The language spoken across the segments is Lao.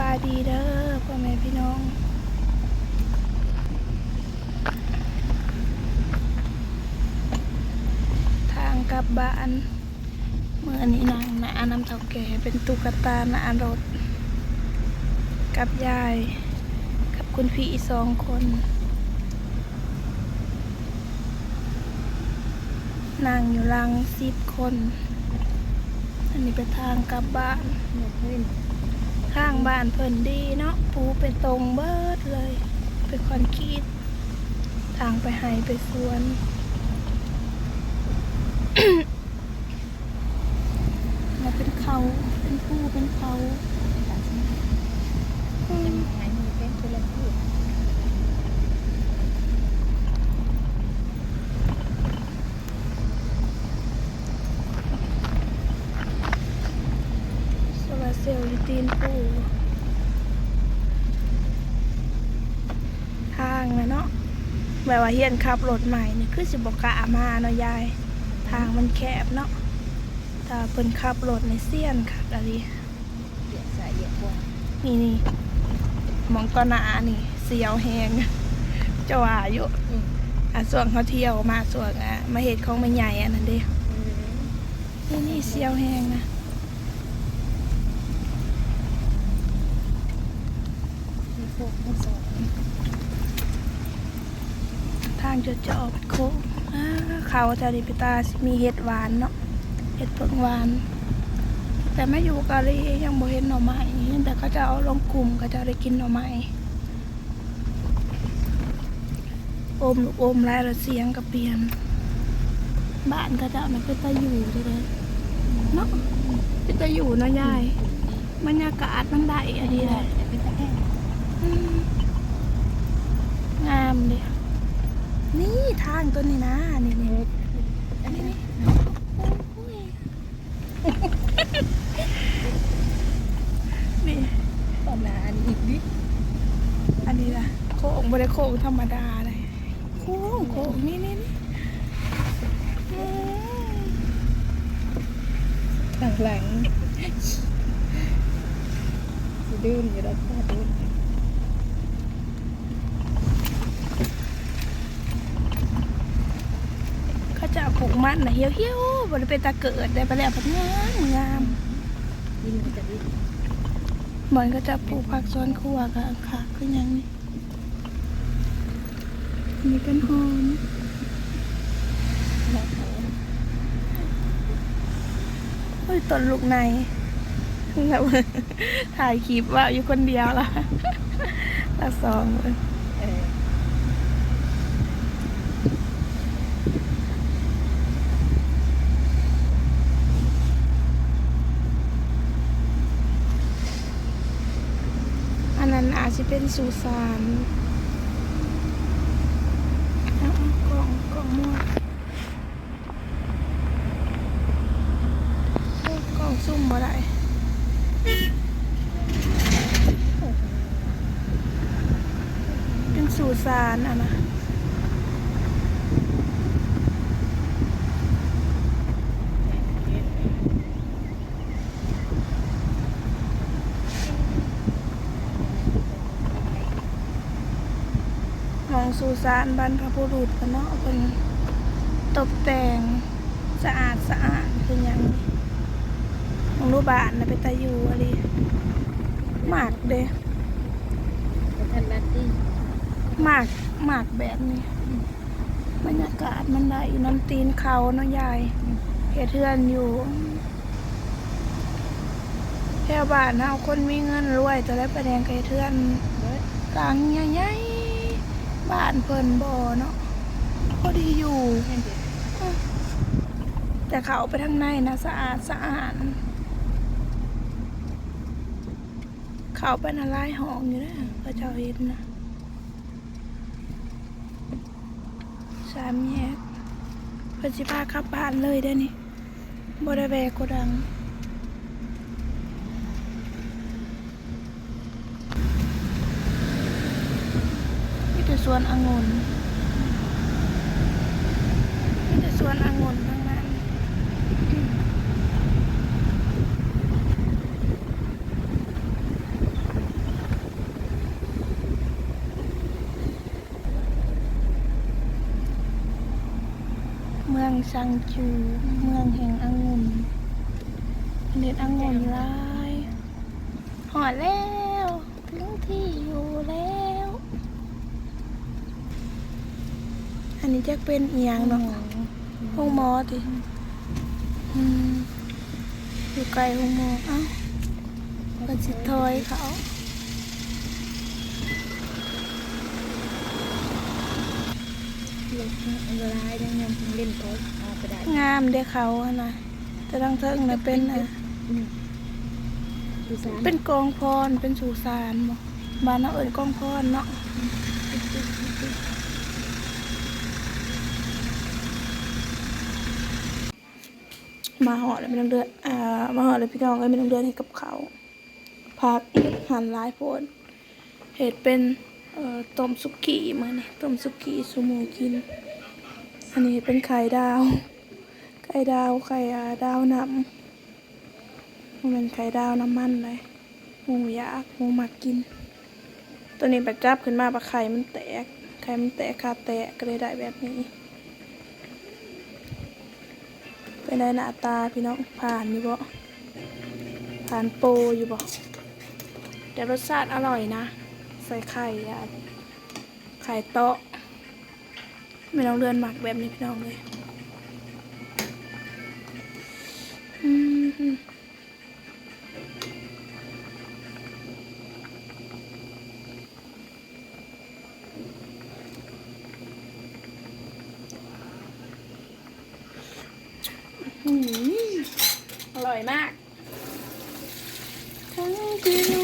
ສະບາຍດີເດີພໍ່ແມ່ພີ່ນ້ອງ ທາງກັບບ້ານ. ມື້ນີ້ນັ່ງນານຳເຖົ້າແກ່ ເປັນຕຸກກະຕານາລົດ ກັບຍາຍ ກັບຄຸນພີ່ສອງຄົນ ນັ່ງຢູ່ຫຼັງສິບຄົນ. ອັນນີ້ເປັນທາງກັບບ້ານ ທາງບ້ານເພິ່ນດີເນາະ ປູເປຕົງເບິດເລີຍ ເປັນຄອນກຣີດ ທາງໄປໄຮ່ໄປສວນ. ແລ້ວເປັນເຂົາ ເປັນພູເປັນເຂົາ ອືມ ໂຊລາເຊວຢູ່ຕີນພູ. ທາງນະເນາະ ແບບວ່າຮຽນຂັບລົດໃໝ່ນີ້ ຄືຊິບໍ່ກ້າມາເນາະຍາຍ ທາງມັນແຄບເນາະ. ຖ້າເພິ່ນຂັບລົດນີ້ຊຽນຄັກອີ່ຫຼີ ລ້ຽວຊ້າຍລ້ຽວຂວາ ນີ້ໆ ໝ່ອງຕໍ່ໜ້ານີ້ສຽວແຮງ ເຈົ້າວ່າຢູ່. ອືມ ອາ ຊ່ວງເຮົາທ່ຽວມາ ຊ່ວງ ອາ ມາເຮັດຂອງແມ່ໃຫຍ່ອັນນັ້ນເດ້. ເອີ ນີ້ໆ ສຽວແຮງນະ. ທາງຈະ ຈະອອກໂຄ້ງ ອາ ເຂົາເຈົ້ານີ້ເປັນຕາຊິມີເຫັດຫວານເນາະ ເຫັດເຜິ້ງຫວານ. ແຕ່ມາຢູ່ເກົາຫຼີຍັງບໍ່ເຫັນໜໍ່ໄມ້ ເຫັນແຕ່ເຂົາເຈົ້າເອົາລົງກຸ່ມ ເຂົາເຈົ້າໄດ້ກິນໜໍ່ໄມ້. ໂອມລູກໂອມຫຼາຍແລ້ວສຽງກະປ່ຽນ. ບ້ານເຂົາເຈົ້ານະເປັນຕາຢູ່ເດີເນາະ ເປັນຕາຢູ່ເນາະຍາຍ ບັນຍາກາດມັນໄດ້ອັນນີ້ແຫຼະ. ອືມ ງາມເດ. ນີ້ທາງຕົວນີ້ນະ ນີ້ໆ ອັນນີ້ ນີ້ ໂອ້ຍ ນີ້ ຕອນໜ້າອັນນີ້ອີກດິ ອັນນີ້ນະ ໂຄ້ງ ບໍ່ໄດ້ໂຄ້ງທຳມະດາເດ້ ໂຄ້ງ ໂຄ້ງ ນີ້ໆ ນີ້ ອືມ ທາງຫຼັງ ຊິດື່ມຢູ່ດອກ ດື່ມ. ເຂົາເຈົ້າປູກມັນນະ ຫ່ຽວໆ ບໍ່ໄດ້ເປັນຕາເກີດໄດ້ ໄປແລ້ວພັດງາມໆ. ດິນມັນຈະດິນ ບ່ອນເຂົາເຈົ້າປູກຜັກສວນຄົວກະຄັກຄືຫຍັງນີ້. ອັນນີ້ຕົ້ນຫອມ ເຮີ້ຍ ຕົ້ນລູກໄນ ຖ່າຍຄລິບເວົ້າຢູ່ຄົນດຽວລະ ລະສ່ອງເບິ່ງ ເອີ ອັນນັ້ນອາດຊິເປັນສຸສານ ເອົາ ເອົາ ກ້ອງ ກ້ອງມົວ. ໂອ້ ກ້ອງຊູມບໍ່ໄດ້ ເປັນສຸສານຫັ້ນນະ ໝ່ອງສຸສານບັນພະບຸລຸດເພິ່ນເນາະ ເພິ່ນຕົບແຕ່ງສະອາດສະອ້ານຄືຫຍັງ. ເບິ່ງດູ ບ້ານນະເປັນຕາຢູ່ອີ່ຫຼີ ມັກເດ້ ບໍ່ທັນລາຕີ ມັກ ມັກແບບນີ້. ບັນຍາກາດມັນໄດ້ຢູ່ນຳຕີນເຂົາເນາະຍາຍ ເຮັດເຮືອນຢູ່ ແຖວບ້ານເຮົາຄົນມີເງິນລວຍ ແຕ່ລະປະແດງກະເຮັດເຮືອນຫຼັງໃຫຍ່ໆ ບ້ານເພິ່ນບໍ່ເນາະ ພໍດີຢູ່. ແຕ່ເຂົ້າໄປທາງໃນນະ ສະອາດສະອ້ານ ເຂົ້າໄປນະຫຼາຍຫ້ອງຢູ່ເດີ ເຂົາເຈົ້າເຮັດນະ. ສາມແຍກ ເພິ່ນຊິພາກັບບ້ານເລີຍເດ້ນີ້ ບໍ່ໄດ້ແວ່ໂກດັງ. ມີແຕ່ສວນອະງຸ່ນ ມີແຕ່ສວນອະງຸ່ນທັງນັ້ນ. ເມືອງຊັງຈູ ເມືອງແຫ່ງອະງຸ່ນ ເມັດອະງຸ່ນຫຼາຍ. ຮອດແລ້ວ ເຖິງທີ່ຢູ່ແລ້ວ. ອັນນີ້ຈັກເປັນອີ່ຫຍັງເນາະ? ໂຮງໝໍ ໂຮງໝໍຕິ? ອືມ ຢູ່ໃກ້ໂຮງໝໍ. ເອົ້າ ເພິ່ນຊິຖອຍເຂົ້າ. ລົດລາຍ ຍັງ ຍັງເຫຼັ້ນ ກໍອອກໄປໄດ້. ງາມເດ້ເຂົາຫັ້ນນະ ແຕ່ທາງເທິງນະເປັນ ອືມ ສຸສານ ເປັນກອງຟອນ ເປັນສຸສານບໍ? ບ້ານເຮົາເອີ້ນກອງຟອນເນາະ. ມາຮອດແລ້ວ ແມ່ນ້ອງເດືອນ ອ່າ ມາຮອດແລ້ວພີ່ນ້ອງເອີຍ. ແມ່ນ້ອງເດືອນເຮັດກັບເຂົ້າ ຜັກ ຫັ່ນຫຼາຍໂພດ ເຮັດເປັນ ເອີ ຕົ້ມສຸກີ້ ມື້ນີ້ຕົ້ມສຸກີ້ສູ່ໝູກິນ. ອັນນີ້ເປັນໄຂ່ດາວ ໄຂ່ດາວ ໄຂ່ ອ່າ ດາວນ້ຳ ບໍ່ແມ່ນໄຂ່ດາວນ້ຳມັນໃດ. ໝູຢາກ ໝູມັກກິນ. ຕອນນີ້ໄປຈັບຂຶ້ນມາ ປາໄຂ່ມັນແຕກ ໄຂ່ມັນແຕກ ຂາແຕກ ກໍເລີຍໄດ້ແບບນີ້. ເປັນໃດໜ້າຕາພີ່ນ້ອງ? ຜ່ານຢູ່ບໍ່? ຜ່ານໂປຢູ່ບໍ່? ແຕ່ລົດຊາດອະລ່ອຍນະ ໃສ່ໄຂ່ ອ່າ ໄຂ່ເຕາະ. ແມ່ນ້ອງເດືອນມັກແບບນີ້ພີ່ນ້ອງເອີຍ. ອືມ ອືມ ອະລ່ອຍມາກ. Thank you.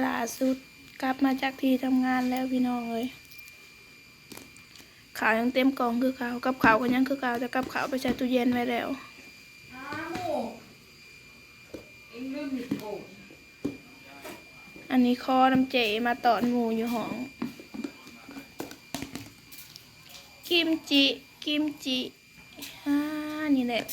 ລ່າສຸດກັບມາຈາກທີ່ທຳງານແລ້ວພີ່ນ້ອງເອີຍ. ເຂົ້າຍັງເຕັມກ່ອງຄືເກົ່າ ກັບເຂົ້າກໍຍັງຄືເກົ່າ ແຕ່ກັບເຂົ້າໄປໃສ່ຕູ້ເຢັນໄວ້ແລ້ວ. ອັນນີ້ຂໍນຳເຈ້ມາຕ້ອນໝູຢູ່ຫ້ອງ. ກິມຈິ ກິມຈິ ອ່າ ນີ້ແຫຼະ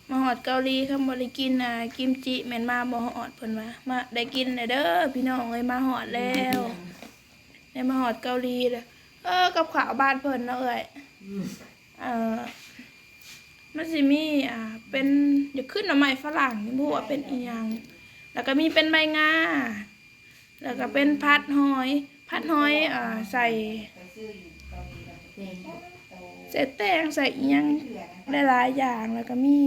ມາຮອດເກົາຫຼີ ຄັນບໍ່ໄດ້ກິນ ອ່າ ກິມຈິ ແມ່ນມາບໍ່ຮອດ ເພິ່ນວ່າ. ມາ ໄດ້ກິນແລ້ວເດີພີ່ນ້ອງເອີຍ ມາຮອດແລ້ວ. ໄດ້ມາຮອດເກົາຫຼີແລ້ວ. ເອີ ກັບເຂົ້າບ້ານເພິ່ນເນາະເອື້ອຍ. ເອີ ມັນຊິມີ ອ່າ ເປັນ ຢາກຄືໜໍ່ໄມ້ຝຣັ່ງ ບໍ່ຮູ້ວ່າເປັນອີ່ຫຍັງ. ແລ້ວກໍມີເປັນໃບງາ ແລ້ວກໍເປັນຜັດຫອຍ ຜັດຫອຍ ເອີ ໃສ່ ໃສ່ແຕງ ໃສ່ອີ່ຫຍັງຫຼາຍໆຢ່າງ. ແລ້ວກໍມີ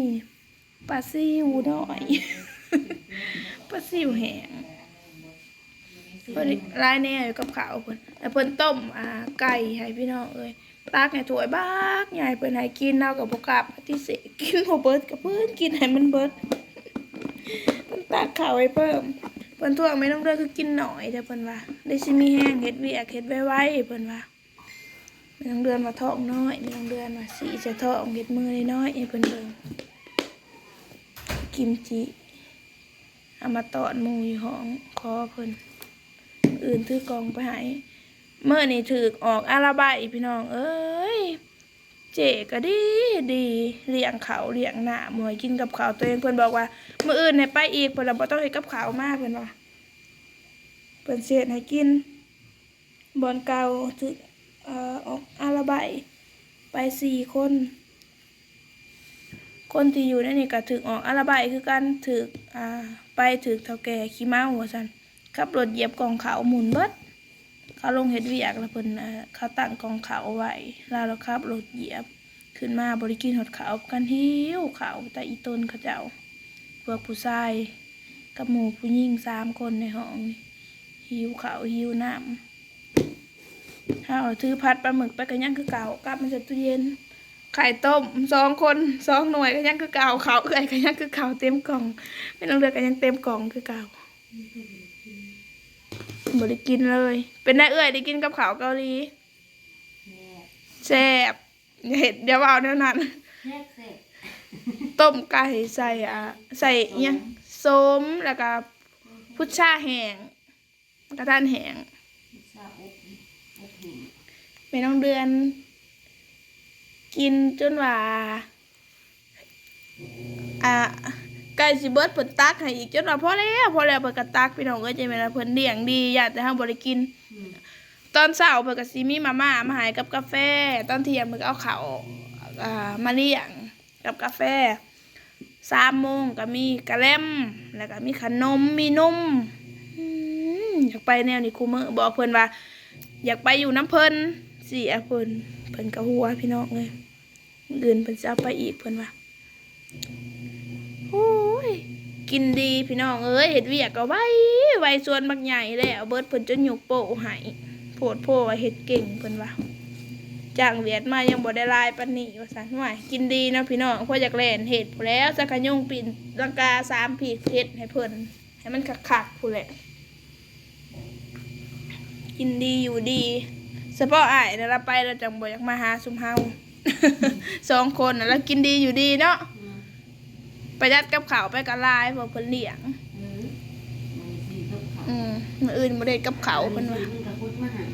ປາຊິວນ້ອຍ ປາຊິວແຫ້ງ ເພິ່ນຫຼາຍແນວຢູ່ກັບເຂົ້າເພິ່ນ. ແລ້ວເພິ່ນຕົ້ມ ອ່າ ໄກ່ໃຫ້ພີ່ນ້ອງເອີຍ ຕັກໃຫ້ຖ້ວຍບັກໃຫຍ່ ເພິ່ນໃຫ້ກິນ ເຮົາກໍບໍ່ກ້າປະຕິເສດ ກິນບໍ່ເບິດກໍເພິ່ນກິນໃຫ້ມັນເບິດ. ເພິ່ນຕັກເຂົ້າໃຫ້ເພີ່ມ ເພິ່ນທ້ວງແມ່ນ້ອງເດືອນຄືກິນໜ້ອຍແທ້ ເພິ່ນວ່າ ໄດ້ຊິມີແຮງເຮັດວຽກເຮັດໄວໆ ເພິ່ນວ່າ. ແມ່ນ້ອງເດືອນວ່າທ້ອງນ້ອຍ ແມ່ນ້ອງເດືອນວ່າຊິສະທ້ອງ ເຮັດມືນ້ອຍໆໃຫ້ເພິ່ນເບິ່ງ. ກິມຈິ ເອົາມາຕ້ອນໝູຢູ່ຫ້ອງ ຂໍເພິ່ນ ມື້ອື່ນຖືກ່ອງໄປໃຫ້. ມື້ນີ້ຖືກອອກອາລະໄບ ພີ່ນ້ອງເອີຍ. ເຈ້ກໍດີດີ ລ້ຽງເຂົ້າລ້ຽງນ້ຳ ບໍ່ໃຫ້ກິນກັບເຂົ້າຕົວເອງ. ເພິ່ນບອກວ່າ ມື້ອື່ນໃຫ້ໄປອີກ ເພິ່ນວ່າບໍ່ຕ້ອງເຮັດກັບເຂົ້າມາ ເພິ່ນວ່າ ເພິ່ນຊິເຮັດໃຫ້ກິນ. ບ່ອນເກົ່າຖືກ ເອີ ອອກອາລະໄບໄປສີ່ຄົນ. ຄົນທີ່ຢູ່ໃນນີ້ກໍຖືກອອກອາລະໄບຄືກັນ ຖືກ ອ່າ ໄປຖືກເຖົ້າແກ່ຂີ້ເມົາວ່າຊັ້ນ ຂັບລົດຢຽບກ່ອງເຂົ້າໝຸ່ນເບິດ. ເຂົາລົງເຮັດວຽກແລ້ວເພິ່ນ ເອີ ເຂົາຕັ້ງກ່ອງເຂົ້າໄວ້ ລາວລະຂັບລົດຢຽບ ຂຶ້ນມາບໍ່ໄດ້ກິນຮອດເຂົ້າ ກັນຫິວເຂົ້າແຕ່ອີ່ຕົນເຂົາເຈົ້າ. ພວກຜູ້ຊາຍກັບໝູ່ຜູ້ຍິງສາມຄົນໃນຫ້ອງນີ້ ຫິວເຂົ້າຫິວນ້ຳ. ເຮົາຖືຜັດປາໝຶກໄປກໍຍັງຄືເກົ່າ ກັບມາໃສ່ຕູ້ເຢັນ. ໄຂ່ຕົ້ມສອງຄົນ ສອງໜ່ວຍກໍຍັງຄືເກົ່າ ເຂົ້າເອື້ອຍກໍຍັງຄືເກົ່າ ເຕັມກ່ອງ. ແມ່ນ້ອງເດືອນກໍຍັງເຕັມກ່ອງຄືເກົ່າ ບໍ່ໄດ້ກິນເລີຍ. ເປັນໃດເອື້ອຍ ໄດ້ກິນກັບເຂົ້າເກົາຫຼີ? ແຊບ ແຊບ. ຢ່າເຮັດ ຢ່າເວົ້າແນວນັ້ນ. ແຊບໆ ຕົ້ມໄກ່ໃສ່ ອ່າ ໃສ່ອີ່ຫຍັງ ສົ້ມ ແລ້ວກໍພຸດຊາແຫ້ງ ກະທັນແຫ້ງ. ພຸດຊາອົບ ອົບແຫ້ງ. ແມ່ນ້ອງເດືອນກິນຈົນວ່າ ອ່າ ໃກ້ຊິເບິດ ເພິ່ນຕັກໃຫ້ອີກ ຈົນວ່າພໍແລ້ວ ພໍແລ້ວ ເພິ່ນກໍຕັກ ພີ່ນ້ອງເອີຍ. ຈັ່ງແມ່ນວ່າເພິ່ນລ້ຽງດີ ຢ້ານແຕ່ເຮົາບໍ່ໄດ້ກິນ. ອືມ. ຕອນເຊົ້າເພິ່ນກໍຊິມີມາມ່າມາໃຫ້ກັບກາແຟ, ຕອນທ່ຽງເພິ່ນກໍເອົາເຂົ້າ ອ່າ ມາລ້ຽງກັບກາແຟ, ສາມໂມງກໍມີກະແລັມ ແລ້ວກໍມີຂະໜົມ ມີນົມ. ອືມ ຢາກໄປແນວນີ້ຄູ່ມື້. ບອກເພິ່ນວ່າຢາກໄປຢູ່ນຳເພິ່ນ ຊິອະເພິ່ນ ເພິ່ນກໍຫົວ ພີ່ນ້ອງເອີຍ. ມື້ອື່ນເພິ່ນຊິເອົາໄປອີກ ເພິ່ນວ່າ. ໂອ້ຍ ກິນດີພີ່ນ້ອງເອີຍ, ເຮັດວຽກກໍໄວ ໄວ ສວນບັກໃຫຍ່ແລ້ວເບິດ, ເພິ່ນຈົນຍົກໂປ້ໃຫ້ ໂພດໂພວ່າເຮັດເກັ່ງ ເພິ່ນວ່າ. ຈ້າງວຽກມາຍັງບໍ່ໄດ້ຫຼາຍປານນີ້ວ່າຊັ້ນ. ໂອ້ຍ ກິນດີເນາະພີ່ນ້ອງ, ພໍຢາກແລ່ນເຮັດພຸ້ນແລ້ວ, ຈັກຂະຍຸງປີນລັງກາສາມປີກເຮັດໃຫ້ເພິ່ນ ໃຫ້ມັນຄັກໆພຸ້ນແຫຼະ. ກິນດີຢູ່ດີ. ສະເພາະອ້າຍນະ ລາວໄປລາວຈັ່ງບໍ່ຢາກມາຫາຊຸມເຮົາ ສອງຄົນນະ, ລາວກິນດີຢູ່ດີເນາະ. ອືມ ປະຢັດກັບເຂົ້າໄປກໍຫຼາຍ ເພາະເພິ່ນລ້ຽງ. ເອີ ມື້ອື່ນຊິເຮັດກັບເຂົ້າ. ອືມ ມື້ອື່ນບໍ່ໄດ້ກັບເຂົ້າ ເພິ່ນວ່າ. ມັນກໍຂຸດມາໃຫ້.